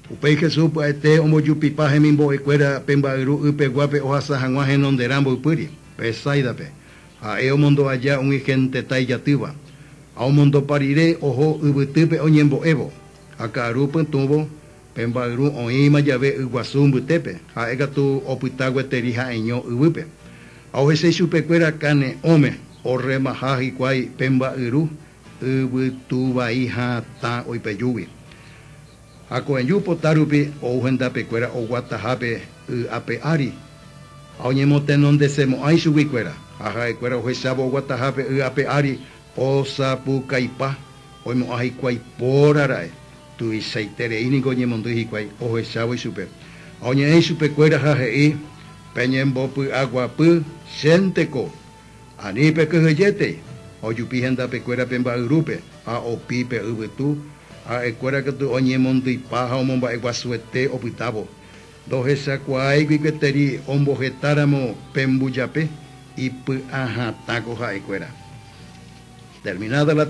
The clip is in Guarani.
Upéi Jesús pya'ete ombojupipa hemimbo'ekuéra pe mba'yru ypeguápe ohasa hag̃ua henonderã mboypýri, Betsáidape. Ha'e omondo aja umi genteta ijatýva. Ha omondopa rire oho yvytýpe oñembo'évo. Ha ka'aru pytũvo, pe mba'yru oĩma jave yguasu mbytépe, ha'e katu opyta gueteri ha'eño yvýpe. Ha ohecha ichupekuéra kane'õme orremaha hikuái pe mba'yru yvytu vai hatã oipejúgui. Ha ko'ẽju pota rupi ou hendapekuéra oguatahápe y ape ári, ha oñemotenondesemo'ã ichuguikuéra, ha ha'ekuéra ohechávo oguatahápe y ape ári osapukaipa, oimo'ã hikuái póra ra'e. Tuichaiterei niko oñemondýi hikuái ohechávo ichupe. Ha oñe'ẽ ichupekuéra ha he'i, Peñembopy'aguapy chénteko, ani pekyhyjétei. Ha ojupi hendapekuéra pe mba'yrúpe, ha opi pe yvytu, ha'ekuéra katu oñemondyipa ha omomba'eguasuete opytávo. Ndohechakuaáigui gueteri ombohetáramo pe mbujape, ipy'ahatãko ha'ekuéra. Terminada la.